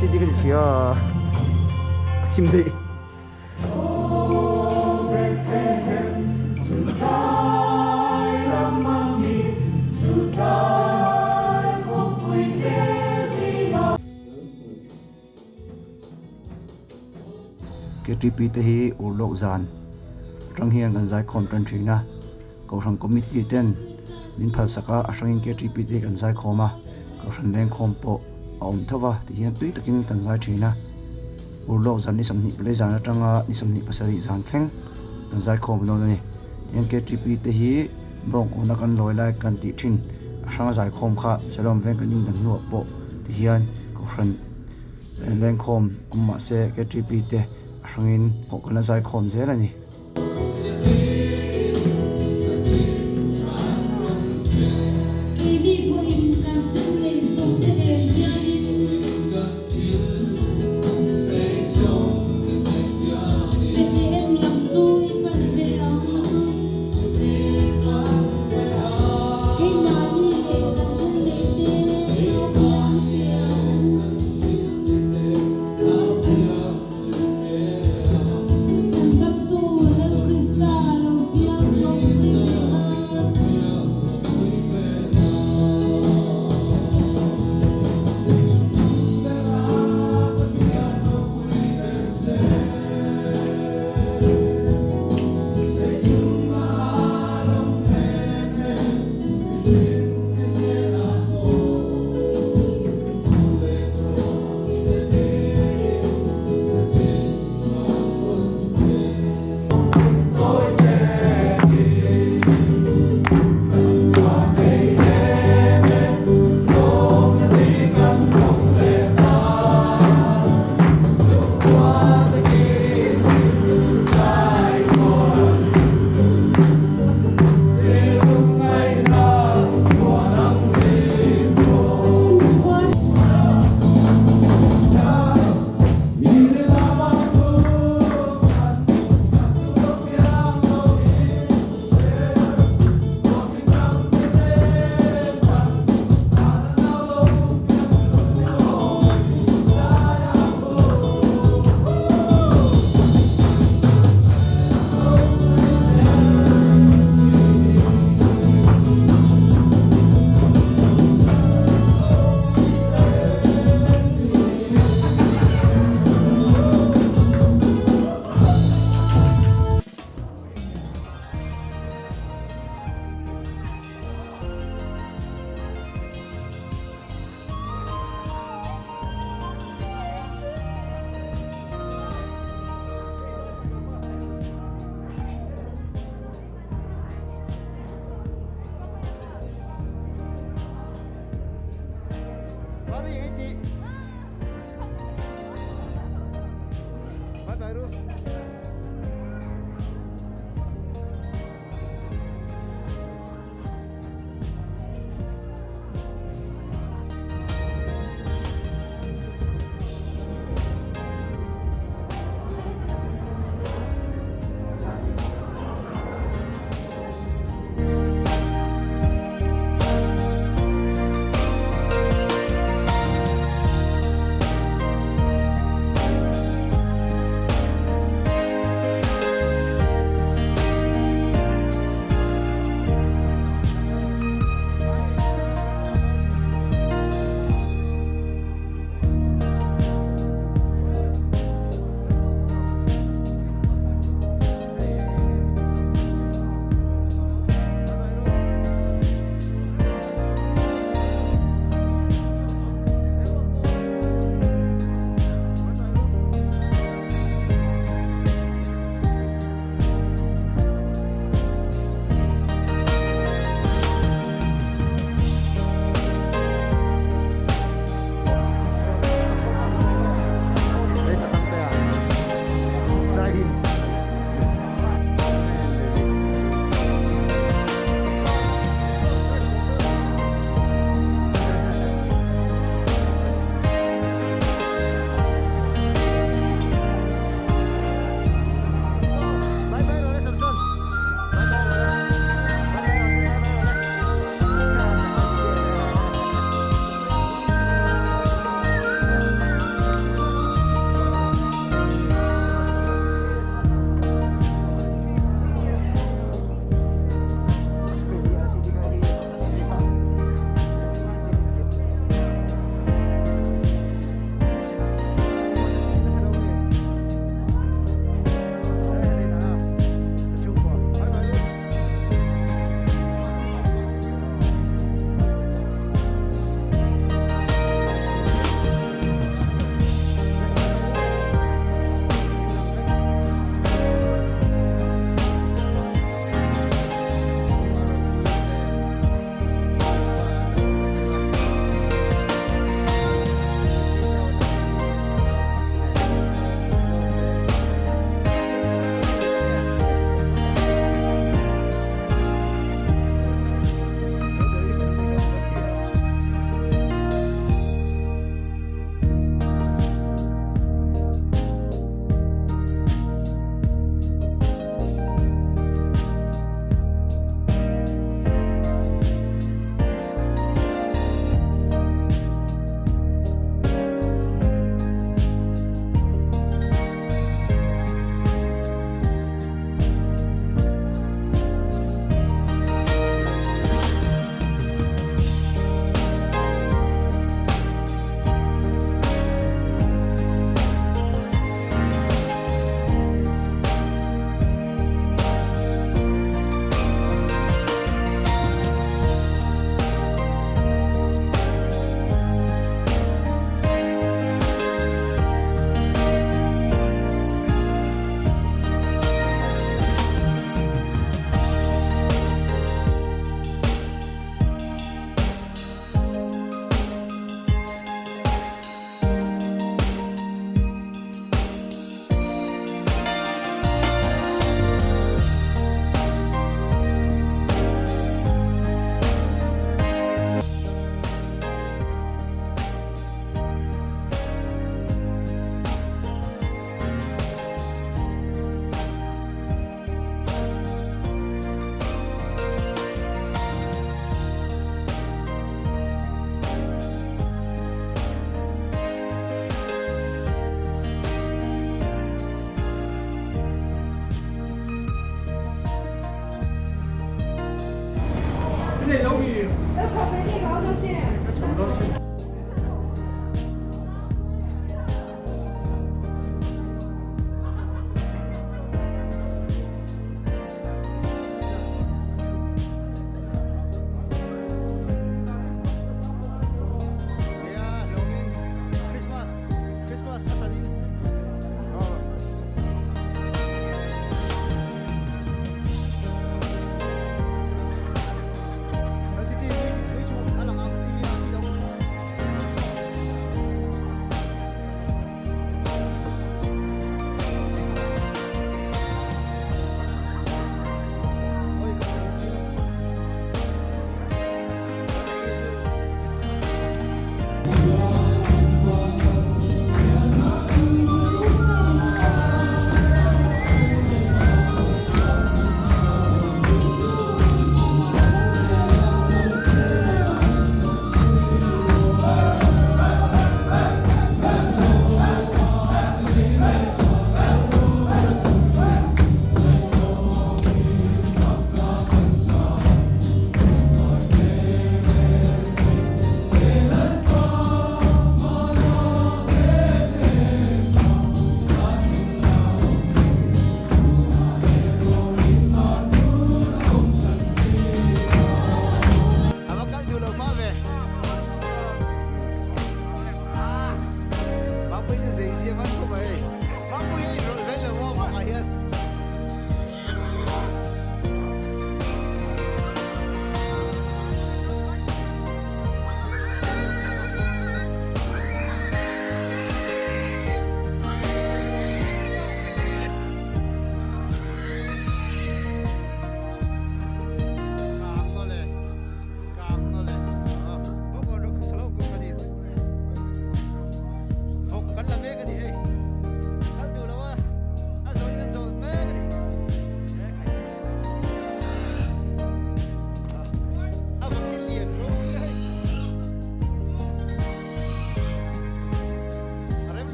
CD ka ti thia a thim daih. KTP te hi urlawk zan atang hian kan zaikhawm tan thin a, Kohhran committee ten min phalsak a, a hrangin KTP te hi kan zaikhawm a, Kohhran lengkhawm pawh a awm tho va tihian tui takin kan zai thin a, urlawk zan ni 24 zan atanga ni 27 zan thleng kan zaikhawm dawn a ni. Tihian KTP te hi bawngkawna kan lawi lai kan tih thin a hranga zaikhawm kha Shalom veng kan indan hnuah pawh tihian Kohhran Lengkhawm awm mahse KTP te a hrangin pawh kan la zaikhawm zel a ni. Keini pawhin kan thil neih zawhte nen hianin. Bethlehem lam chu i pan ve ang. Keimahni leh kan thil neihte nau piang che ang. Chandamtu Lal Krista lo piang hlawm pui ve nan.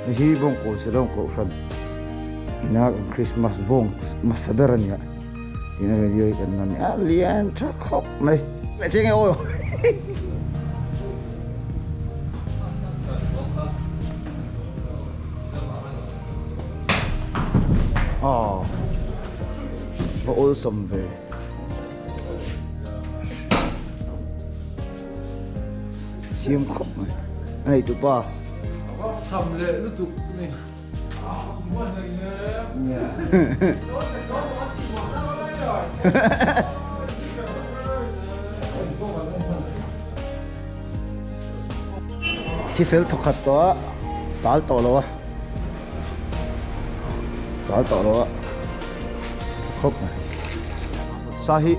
Hi bawngkawn Shillong kohhran ina kan Christmas bawng hmasa ber a nia tina video hi kan la ni a lian tha khawp mai leh chiang e aw aw va awlsam ve. Thiam khawp mai a nei tu pa. Sam leh lutuk ni. Thi fel thawkhat tawh a tal tawh lo a tal tawh lo a khawp mai sa hi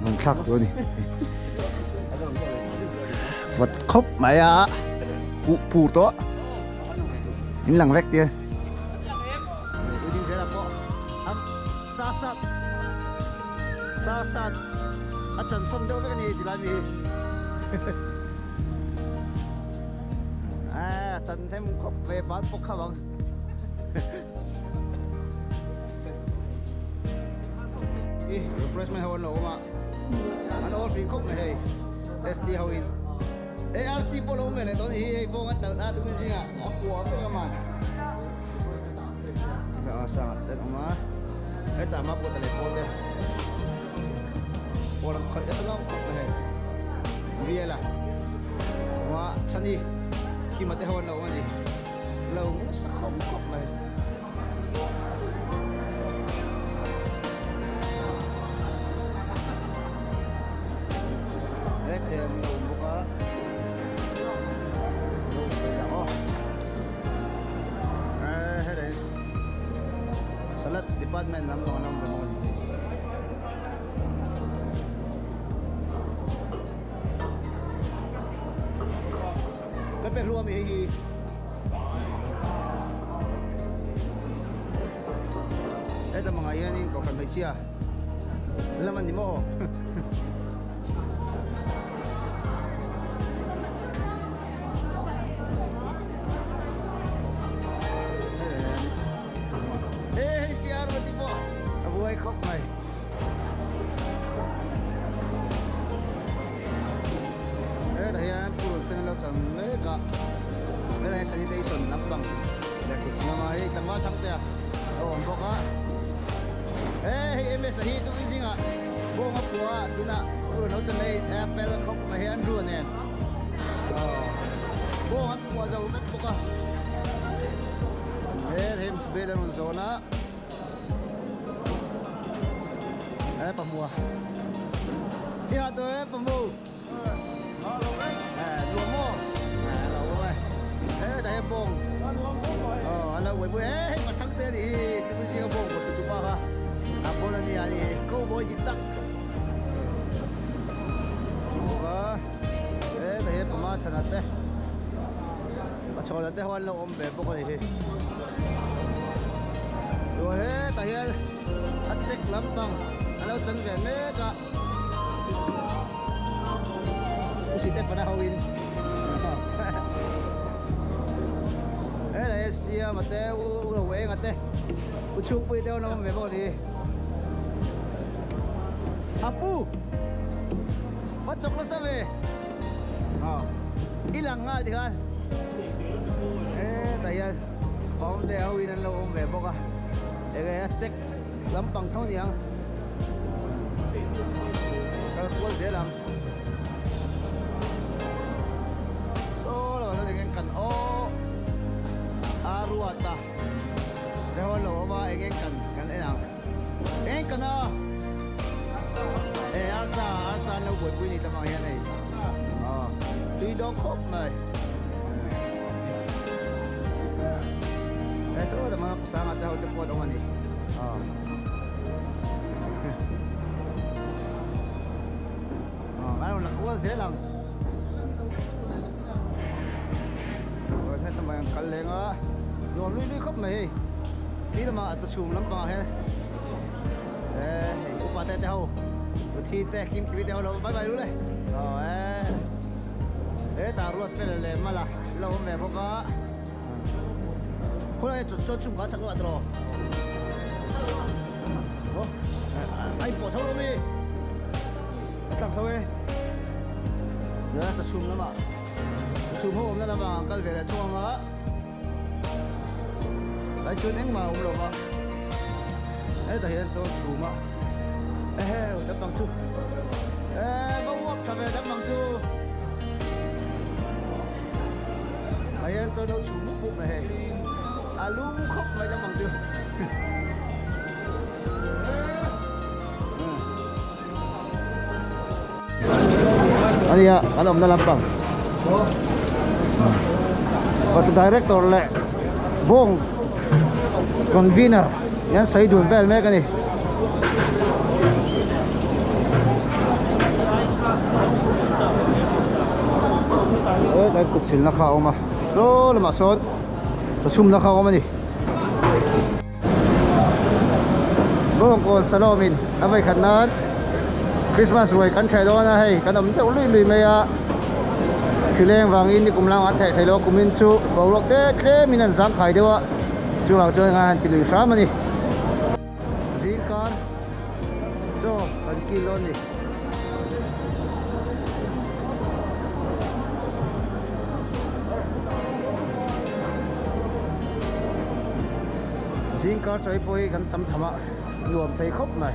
rawn thlak tur a ni. Vawt khawp mai a huh pur tawh in lang vek tia sa sat sa sat a chan sawm deuh vek a ni tilai mi hi a chan them khawp ve ban pawk kha bang refreshment ho an lo awm a an awl hrih khawp mai hei ST ho in hei RC pawh lo awm ve leh tawh a ni hi hei bawng a talh a tukin zingah a kua vek a man a sangah te an awm a hetah mah pawh ta leh pawl te pawl an khalh nasa hlawm khawp mai hei bial a awm a chhani khima te ho an lo awm a ni lo nasa khawp khawp mai. Salad department lam pang an awm ve bawk a ni. Ka pe hluam i hei hi. Heta mangah hianin kohhran hmeichhia lam an ni maw? Hei PR va ti pawh a buai khawp mai. Hetah hian purun sen a lo chan mek a, hetah hian sanitation lampang lehkha siam a, hei tlangval thang te a awm bawk a, he hei MS a hi tukin zingah bawng a pua a tunah purun lo chan hei apple khawp mai hi an ru nen aw bawng an pua zo vek bawk a, he hei bel a rawn zawn a. E pamua. Hi ha to e pamu. E nuam mo. E lo e. E ta he bong. Oh ana wei bui e hei ma thang te ni hi tu ji ka bong ko tu pa kha. A bon ani ani ko boy ji tak. Wa. E ta he pama thana te. A chhawna te ho an lo awm ve bawk a ni hi. Chuan hetah hian a check lampang a lo chan ve mek a. U Stephen-a ho in hetah hian Siama te U Roenga te U Chhungpuii te ho an lo awm ve bawk a ni hi. Apu! Va chawk nasa ve! I lang nghal tikhan hetah hian pawmte ho in an lo awm ve bawk a enge a check lampang tho niang kal kual zel ang saw lo ah enge kan aw a ruat a te ho an lo awm a enge kan kan en ang eng kan a e arsa arsa an lo buaipui ni tamang hian hei aw tui dawn khawp mai e saw tamang pasanga te ho te pawh an awm a ni aw aw an rawn la kual zel ang heta mai an kal leng a nuam lui lui khawp mai hei khi lamah a chhum lampangah hian eh hei upa te te ho thi te kim kimi te ho lo bye bye lu le aw eh hetah ruat fel leh mala lo awm ve bawk a khawlai chu chuan chung ka chak lo tawh ai pawh tho lo mi a tlang tho e sa chhum lamah chhum ho awmna lamah an kal ve leh thung ang a lai chuan engmah a awm lo va hetah hian chaw chhum a eheu dam bang chu eh va uap tha ve dam bang chu ah hian chaw no chhum mup mup mai hei a lum khawp mai dam bang chu. Ania an awmna lampang But director leh bawng convener hian sawi dun vel mek a ni. Hetlai kut silna kha a awm a, saw lamah sawn chawchhumna kha a awm a ni. Bawngkawn Salawmin a vawikhat nan Christmas ruai kan ṭheh dawn a hei kan awm deuh lui lui mai a thileng vangin nikum lamah an theih theih loh a kumin chu boruak te tlemin an zangkhai deuh a chuvang chuan an han ti lui hram a ni. Zingkar chaw kan kil dawn a ni. Zingkar chawi pawh hi kan tam tham a nuam thei khawp mai.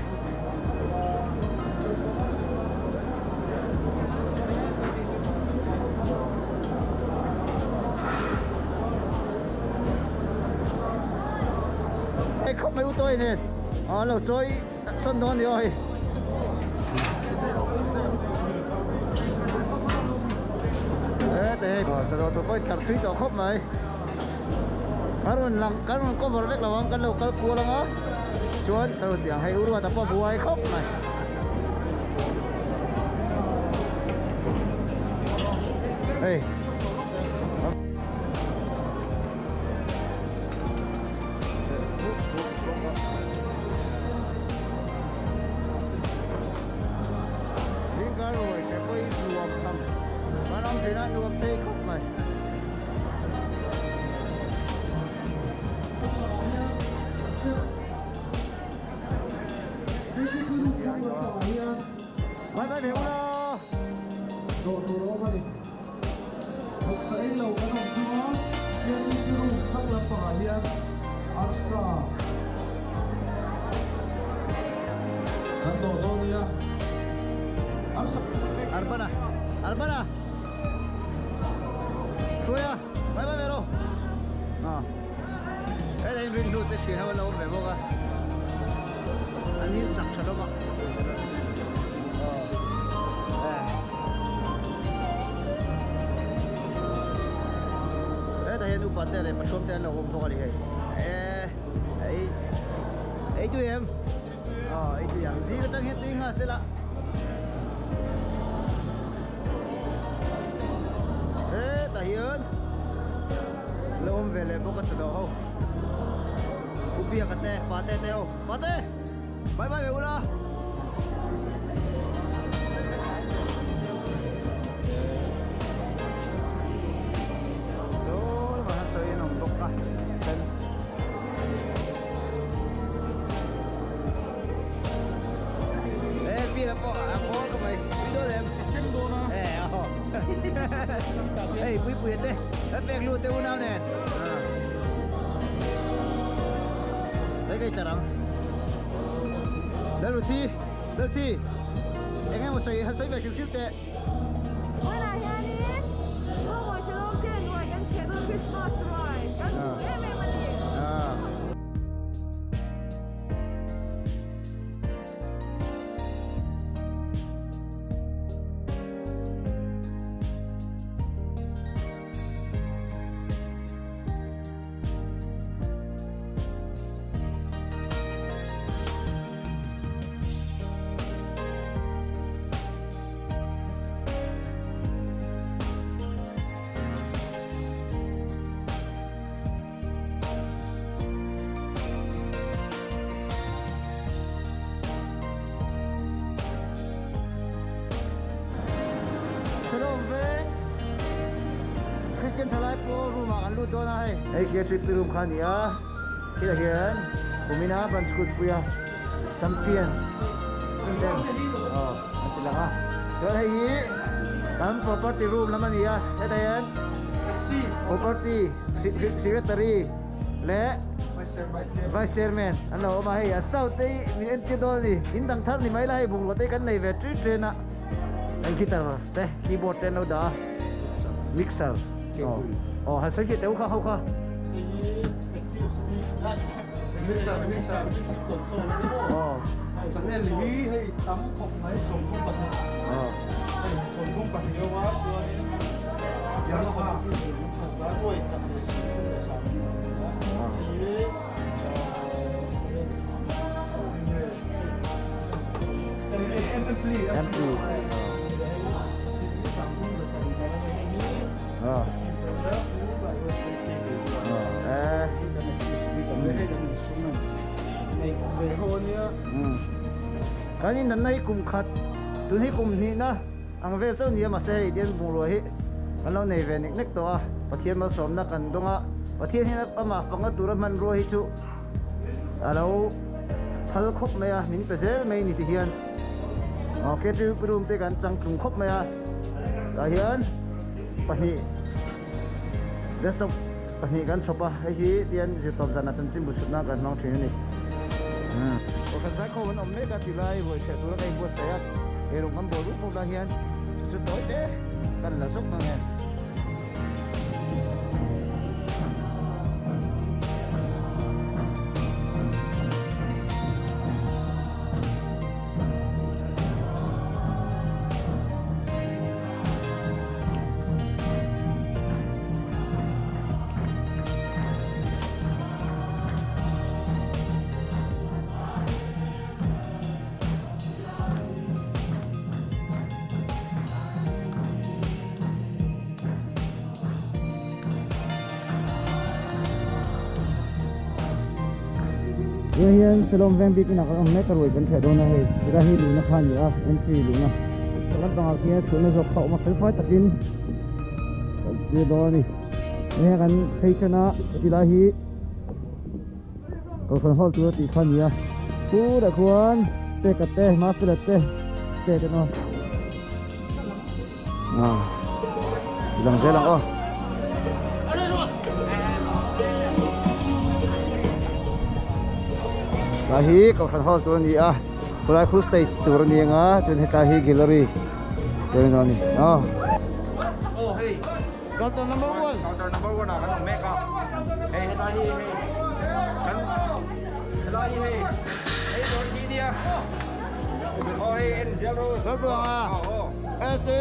Khawp mai u tawi nen a lo chawi sawn dawn a ni aw hei. Hete hei chawlh tur pawh tlar tui tawh khawp mai. Kan rawn lang kan rawn cover vek lo ang kan lo kal kual ang a chuan ka rawn ti ang hei u Ruata pawh buai khawp mai. Hei. Zingkar ruai te pawh hi nuam tham kan awm thin a nuam thei khawp mai. Bye bye ve ula. Zawh tur a awm a ni. Thawksa ei lo kan awm chuan Pianite room thlang lampangah hian arsa kan dawh dawn nia. Arsa. Arbana Arbana Hruaia bye bye ve rawh. Heta in rin hnu te thian ho an lo awm ve bawk a. An in chak tha hlawm a. Hetah hian upa te leh pathum te an lo awm bawk a ni hei. Ei ei tui em? Aw ei tui ang. Zing atang hian tui nghal sela. Hetah hian lo awm ve leh bawk a chawlh ho. U Biaka te, Pate te ho. Pate! Bye bye ve ula! Saw lamah hian chawi an awm bawk a. Then Eh, Biaka pawh a khawl ka mai. Pui dawn em? Keng dawn a. Eh, aw. Hei, Puipuia te. Kan pek lut te unau nen. Hei kai tlar ang. Lalruthi, Lalruthi. Eng emaw sawi han sawi ve hrim hrim teh. Tunah hianin Chhungkaw Shalom ten ruai kan chhe dawn Christmas ruai kan duh em em a ni. Shalom veng Christian thalai pawh room ah kan lut dawn a hei. Hei khi a trip room kha a ni a, khilaiah hian kumina branch kut pui a champion ten aw an ti lang a. Chuan hei hi kan property room lam a ni a, hetah hian property secretary leh vice chairman an lo awm a, hei a south te hi min entir dawn a ni, in dang thar ni mai la hei bungrua te hi kan nei ve ṭin ṭin a. An guitar te keyboard te an lo dah a mixer aw han sawi fiah teh u kha ho kha. Mixer mixer console a ni maw channel hi hei tam khawp mai 32 hei 32 awm a chuanin Yamaha zaruai tak leh 33 hei hi. Ampli. Kan indanna hi kum khat tun hi kum hnihna ang vel chauh nia mahse hei tian bungrua hi kan lo nei ve nek nek tawh a, Pathian malsawmna kan dawng a, Pathian hian amah fakna tura hmanrua hi chu a lo phal khawp mai a, min pe zel mai ni ti hian aw KTP room te kan chang tlung khawp mai a, tah hian pahnih desktop pahnih kan chhawp a, hei hi tian zirtawp zanah chanchinbu chhutna kan hmang thin a ni. Kohhran zaikhawm an awm mek a tilai ruai chhiah tura ka inbuatsaih a, eiruk kan bawl rup rup lai hian chu chu tawi te kan la zawk ang e. Tunah hian Shalom veng bik inah kan awm mek a ruai kan ṭheh dawn a hei tilai hi luhna kha a ni a entry luhna lampangah khian ṭhutna zawk kha a awm a felfai takin kan tir dawn a ni hei kan phei ṭan a tilai hi Kohhran hall tur a tih kha a ni a khurah khuan peka te mafela te te te an awm a lang zel ang aw. Tlai hi kohhran hall tur a ni a khulai khu stage tur a ni ang a chuan hetlai hi gallery tur a ni aw. Counter number 1. Counter number 1 ah kan awm mek a. Hei hetlai hi hei kan helai hi hei hei dawr hi nia. Aw hei en zel ro. Sir Buanga. Aw. Esi.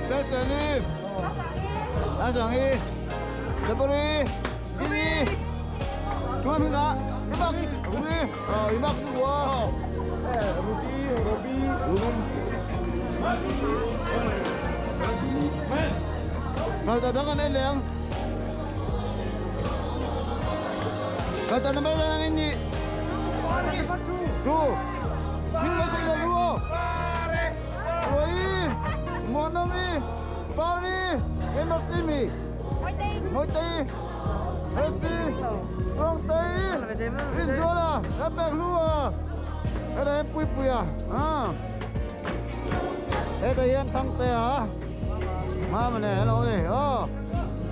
Sir Seli. Lasangi. Saburi. Dini. Tuan Huna. Ibak. Ruby. Ibak Dua. Ruby. Ruby. Ruby. Rồi đó con lên liền. Rồi tao nó mới lên anh nhỉ. Ru. Nhưng mà là ru. Rồi. Monomi. Paris. Emosimi. Ngồi tây. Messi. Long tây. Rinzola. Rapper Lua. Cái này em pui pui à. À. Hetah hian Thangte a Mama nen an lo ni aw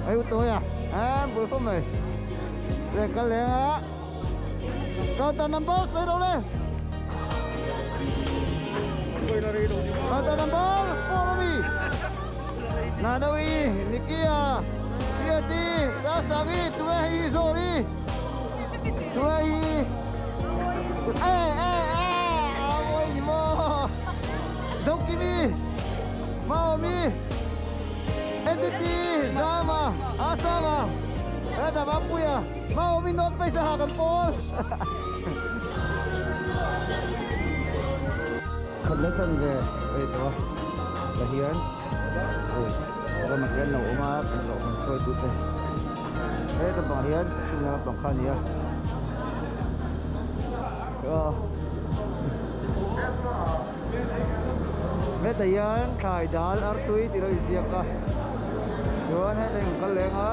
hei u Tuia a bul khawp mai leh kal leng a counter number sawi lo le counter number 4 ami Nanawi Nikia Hriati Rasangi tunge hei hi Zawri tunge hi e e e a mawi ni maw. Zokimi, Maomi, Entity, Zama, Asama, Rada Mapuia, Maomi North Face a ha kan pawl. Khat leh tan ve ei tawh a tah hian ui ramah hian lo awm a kan lo kan hruai tu te heta bangah hian chhung lampang kha a ni a. Hetah hian thlai dal artui tih lo inziak a chuan heta in kal leng a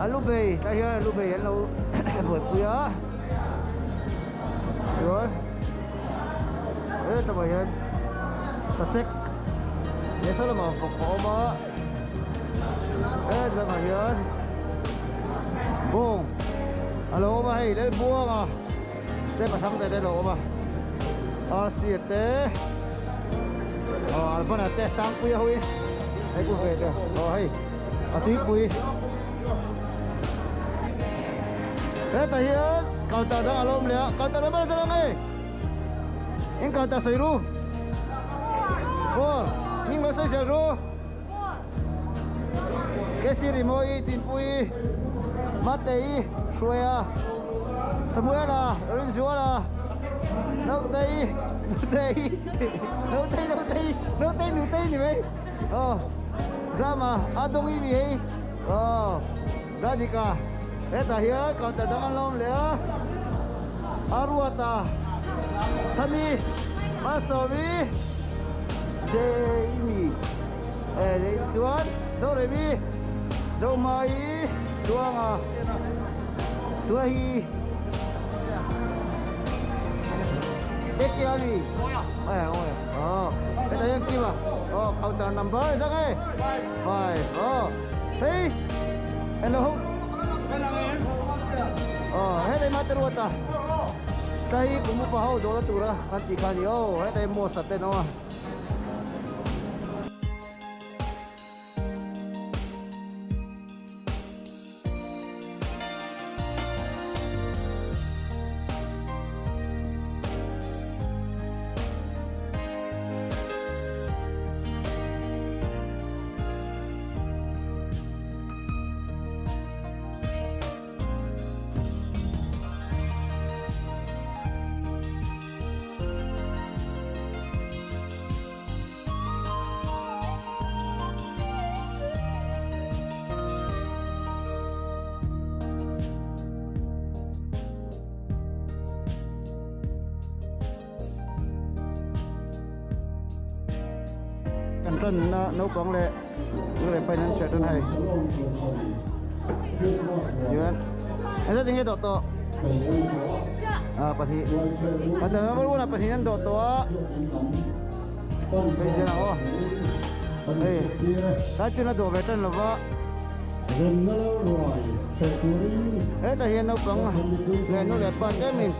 alu bei tah hian alu bei an lo buaipui a chuan hetah hian sachek leh saw lamah vawk a awm a hetah hian bawng a lo awm a hei Lalbuanga. Te pasang te te lo awm a Arsi te aw Albana te Sangpuia ho hi hei ku ve te aw hei a tuipui hetah hian counter dang a lo awm leh a counter dang ber zawng hei in counter sawi ru four hming lo sawi zel ru. Kesi Rimawi Tinpui Matei Hruaia Samuela Rinzuala Nautei Nutei Nautei Nautei Nautei Nutei ni mai aw Zama Adongi mi hei aw Radhika hetah hian counter dang an lo awm leh a. Aruata Chhani Malsawmi Jamie eh chuan Zoremi Zomaii Tluanga Tuahi Ekiani eh ôi ờ cái này em kim à ờ counter number ra ngay five ờ hey hello ờ hết đây mà Ruata Tay kum upa ho dawla tura kan tih kha a ni aw hetlai mosque te an awm a. Kan tanna naupang leh leh pain an chhiat dawn hei hian engzat enge dawh tawh ah pahnih pahnih number one ah pahnih an dawh tawh a hei hian ang aw hei tlai chu a dawh ve tan lova hetah hian naupang leh nu leh pa tlemin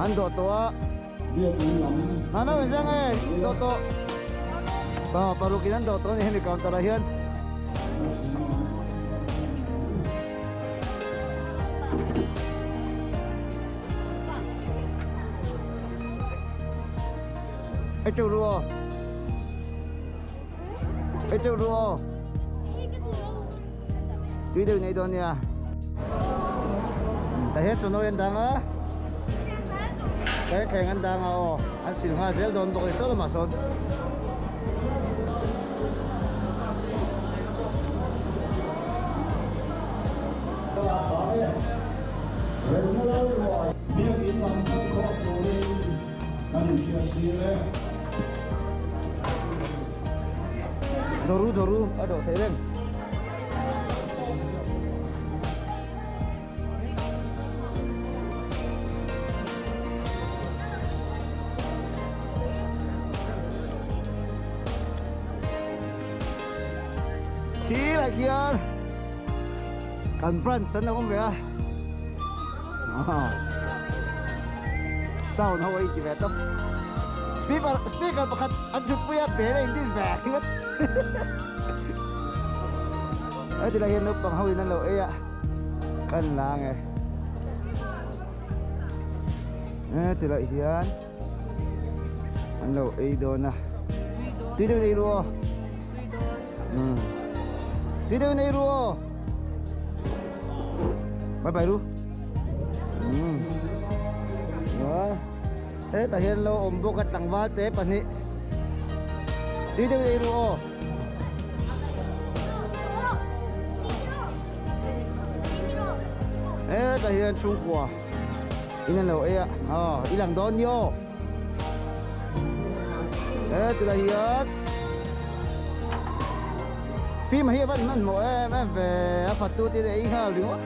an dawh tawh a. An lo inzeng e dawh tawh pa paruk in an dawh tawh a ni hemi counter ah hian ei teuh ru aw ei teuh ru aw tui deuh in ei dawn nia tah hian chaw an dang a tah hian thleng an dang a aw an sil nghal zel dawn bawk a ni saw lamah sawn. Biakinn lam kal khawh turin kan inhriattir e. Doru doru a dawh theih reng. Khi lai khian kan branch an lo awm ve a. Sound ho a inti ve tawp. Speaker speaker pakhat an thut pui a bel a inti ve tlat. Heti lai hian naupang ho in an lo ei a kan la ange. Heti lai hian an lo ei dawn a. Tui deuhin ei ru aw. Tui deuhin ei ru aw. Bye bye ru. Hetah hian lo awm bawk a tlangval te pahnih. Tui deuhin ei ru aw. Hetah hian chhungkua in an lo ei a aw i lang dawn ni aw. Hetilai hian fim hi a van hmanhmawh em em ve a fatu te ei nghal ringawt.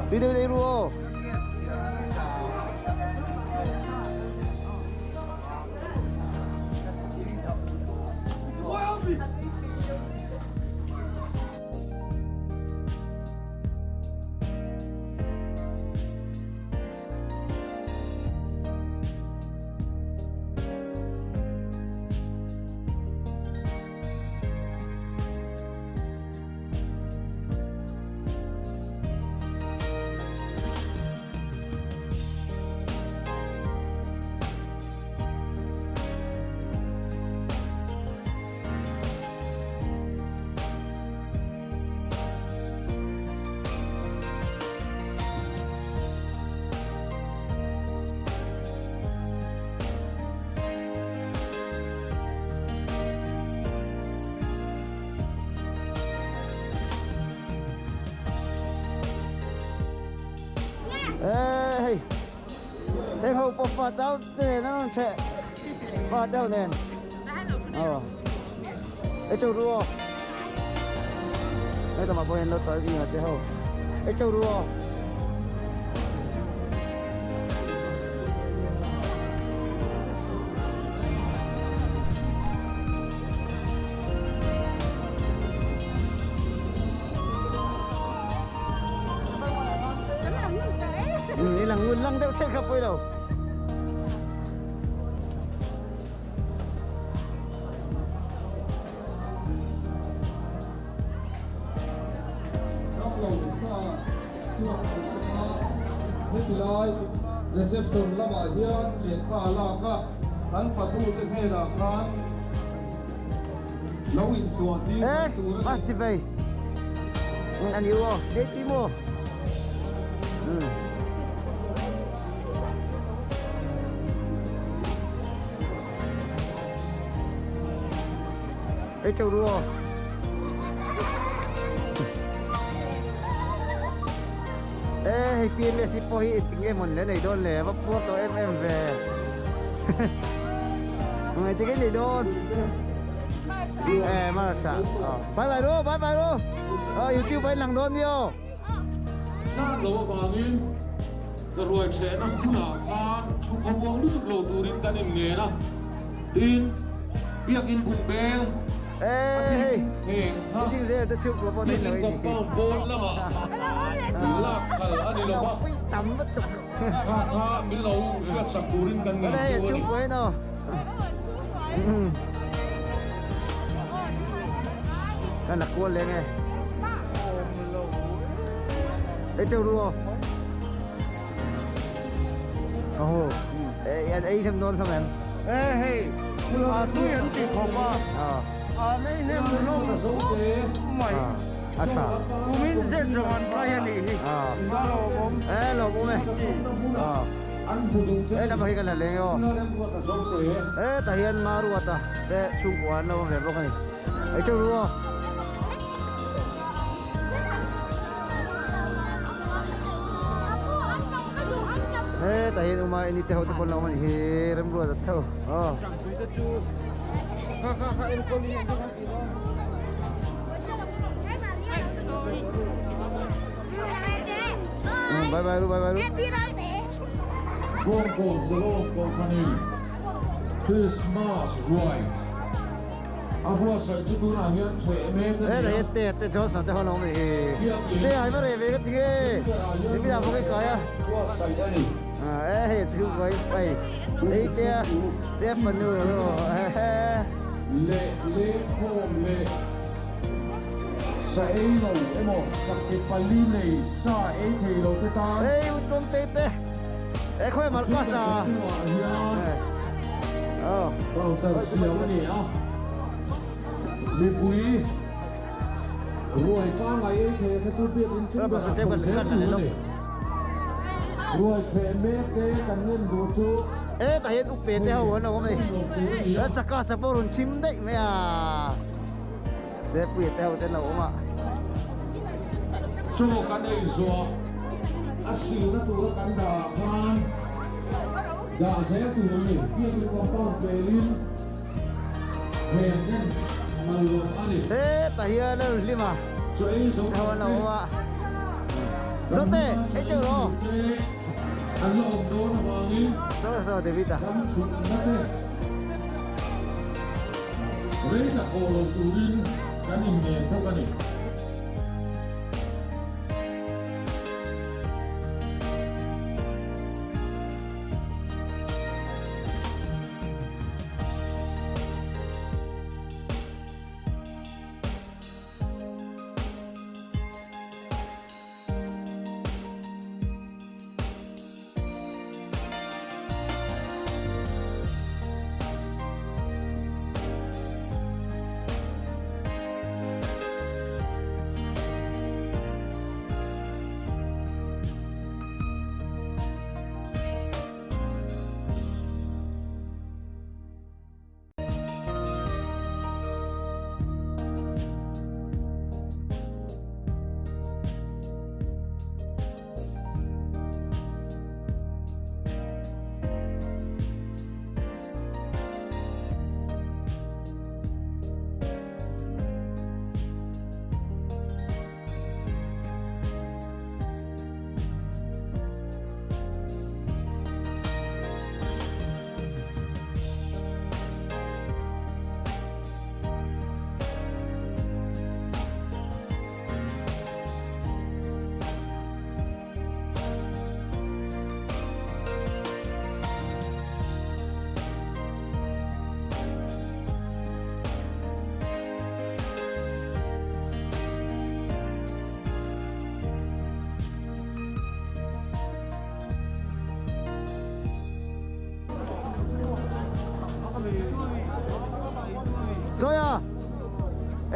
Tui deuh ei ru aw. Ê hei Heng ho pawh fa deuh te nen an rawn ṭheh fa deuh nen aw e chau ru aw hetamah pawh hian lo tawlh zing a te ho e chau ru aw. Ừ, lang ngun lang deuh chen kha pui lo. Hetilai reception lamah hian lehkha a lak a, an fatute hnenah khan lo insuah tir mai tur a ni. Eh, mas chi bay. Anh yêu không? Dễ chi mua. Ừ. Ê châu đua. Ê, hei PMS hi pawh hi tinge mawn le nei dawn le va puar tawh em em ve. Ngai tinge nei dawn. Ê, Marsa. Bye bye ru, bye bye ru. Ờ, YouTube anh lang dawn nio. Zat lo avangin ka ruai thehna hmunah khan thu khawmuang lutuk lo turin kan inngen a, tin biakin buhbel a bik thleng kha biakin compound pawn lamah lak phal a ni lo va, kha kha min lo hriatsak turin kan ngen chu a ni. Kan la kual leng e. Ei cheu ru aw. Aho. Ei an ei them dawn tham em. E hei, a tui an ti khawp a. A nei hnem hlawm mai. A tha. Kumin zet zawng an kai a nih hi. A lawmawm. E lawmawm e. E lam hi kan la leng e aw. E tah hian Maruata te chhungkua an lo awm ve bawk a ni. Ei cheu ru aw. He tah hian uma ini te ho te pawn lo awm a ni hi Remruata tho aw. Bye bye ru bye bye ru. Bawngkawn Salon Kohhranin Christmas ruai a buatsaih chu tunah hian ṭheh mek a ni a. Te te Johnson te ho lo awm hi. Te ai ma re ve ka ti nge. Ni mi dang bawk kai a. Buatsaih a ni. E hei chu vai pai. Ei te te fanu ro. Leh lengkhawm leh sa ei lo emaw sakhi pali nei sa ei thei lo te tan. Ei utawm te te. E khawi mal class a. Aw. Counter siam a ni a. Mipui ruai pangngai ei thei kha chu biakin chung berah chho zel tur a ni. Ruai theh mek te kan ngen duh chu. E tah hian upe te ho an lo awm a ni. A chaka sa pawh rawn chim daih mai a. Repuia te ho te an lo awm a. Chaw kan ei zuah a silna tura kan dah ah khan dah zel tur a ni. Biakin compound pelin heng en mal lo a ni. Hetah hian a rawn hlim a. Chaw ei zo Te ho an lo awm a. Kan Zawte, hma ei chaw teuh ei rawh. tur te an la awm dawn avangin Saw saw David a. kan chhunna te Rei tak awh lo turin kan inngen bawk a ni.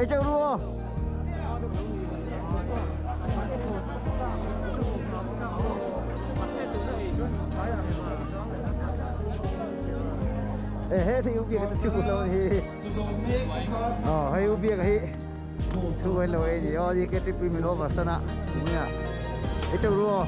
Ei teuh ru aw. E he thei u biak chu lo hi. Ờ hei u biak hi chu ai lo ei ni aw ni ke tipui min over sana nia. Ei teuh ru aw.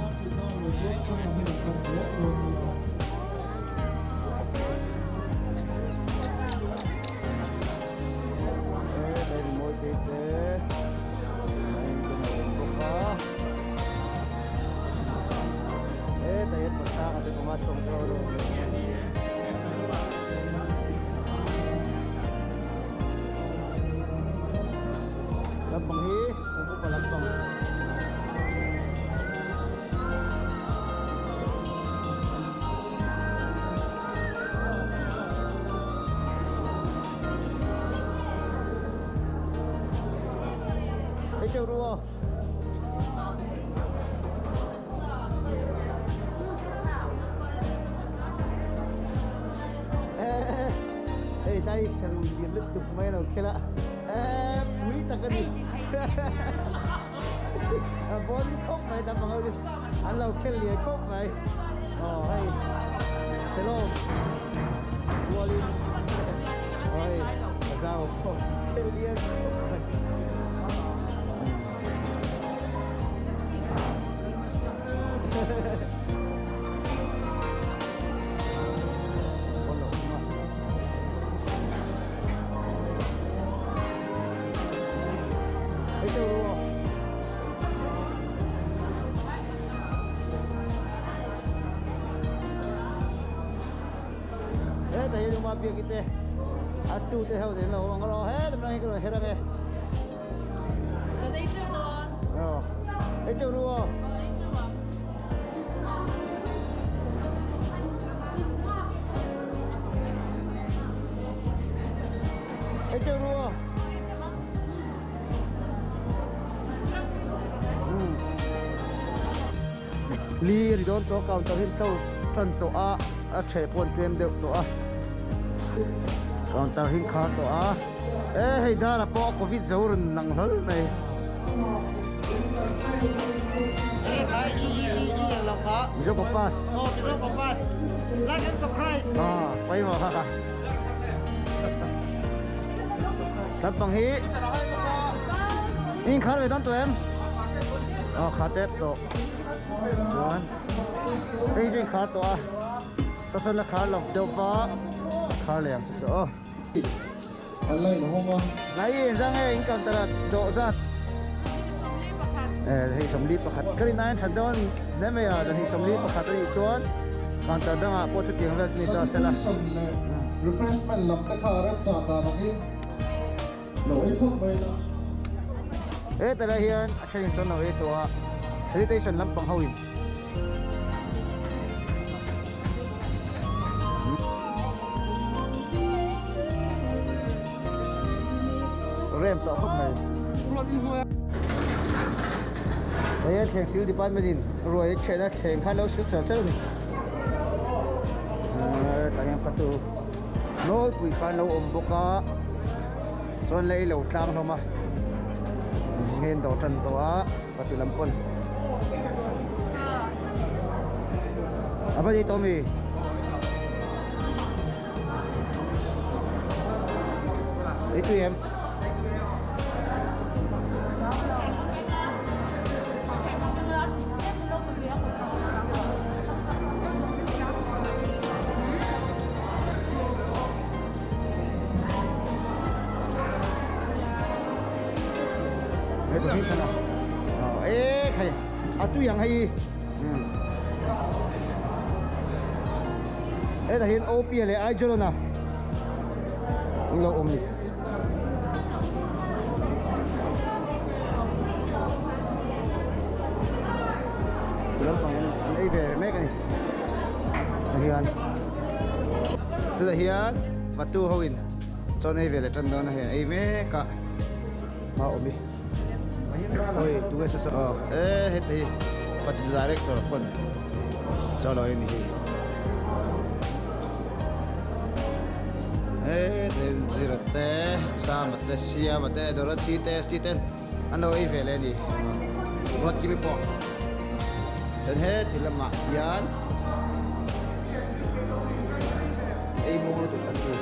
Lampang hi upa lampang. Ei teuh ru aw. Hei tai saru lian lutuk mai a lo khel a pui tak a ni a bawn khawp mai dam ang ho chu an lo khel lian khawp mai aw hei hello rualin aw hei a zau khel lian khawp mai. Li ri dawn tawh counter hi an tlo tan tawh a a ṭheh pawh an tlem deuh tawh a counter hi an khar tawh a e hei dara pawh a covid zo rawn lang hlawl mai. Mizo Papas Ah pawimawh kha kha Lampang hi in khar ve dawn tawh em? Aw khar tep tawh chuan hei chu in khar tawh a sasawn a khar lo deuh va khar leh ang chu chu aw. An la inhawng a. Nai in zang e in counter a dawh zat. Eh hei 41 ka rin aiin that dawn hle mai a hei 41 a nih chuan counter dangah pawh chutiang vel chu ni ta sela. Sanitation leh refreshment lam te kha a remchah dan angin lo ei phawt mai la. Hetlai hian a thenin chuan lo ei tawh a sanitation lampang ho in. Rem tawh khawp mai. Hei a thleng sil department in ruai a chhehna thleng khan lo sil char char a ni. Tah hian fatu nawlpui khan lo awm bawk a chuan lei lo tlang hlawm a ngen dawr tan tawh a. Patu lam pawn a va ni tawh mi ei tui em Ê thầy à tui ang hei hetah hian OP leh Aizawl a an lo awm ni lampang an ei ve mek a ni tah hian chutah hian fatu ho in chaw an ei ve leh tan dawn a hei an ei mek a. A awm i oi tunge sa sa e heti hi patu director pawn chaw lo en hi. He Zira te, Sama te, Siama te, Dorothy te, Sti ten an lo ei ve leh a ni. Ruatkimi pawh chuan he ti lamah hian ei muang lutuk an ti.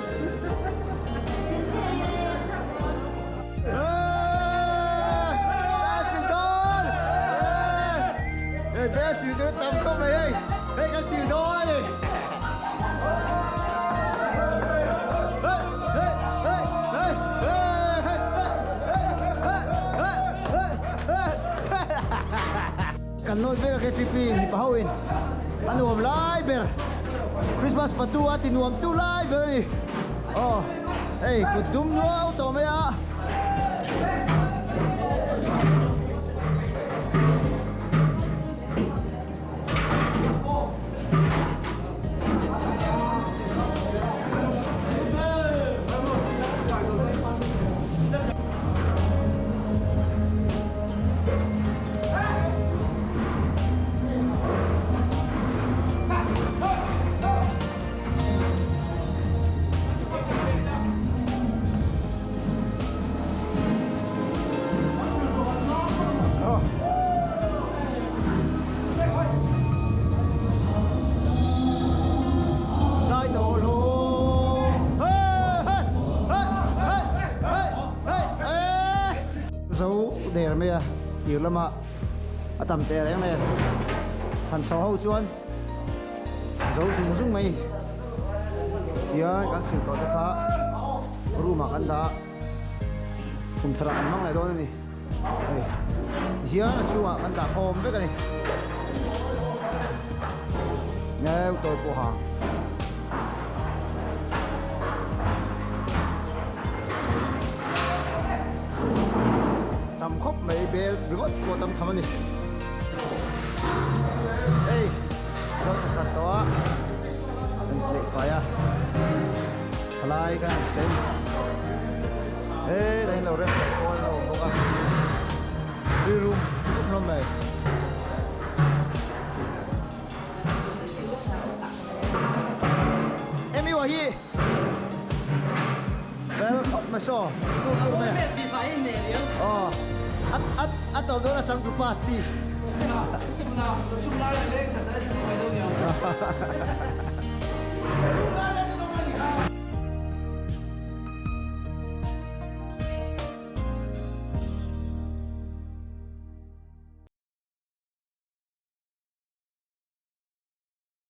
Kan nawt vek a KTP mipa ho in a nuam lai ber Christmas patu a ti nuam tu lai ber a ni aw hei kut dum nuau tawh mai a. Zo der mai a tir lama a tam teh reng nen han thaw ho chuan zo zung zung mai hian kan sil tawh te kha room ah kan dah a kum thar ah kan hmang leh dawn a ni. Hei hian a chungah kan dah khawm vek a ni. Neu tawi pawha. Tam khawp mai bel ringawt pawh tam tham a ni. Hei zo thakhat tawh a kan tleh fai a thalai kan sen. He dah hian lo rem leh pawl a awm bawk a ri rum rum hlawm mai. Emi wa hi fel khawp mai saw tu tu mai aw a a a to dawn a changtupa chi.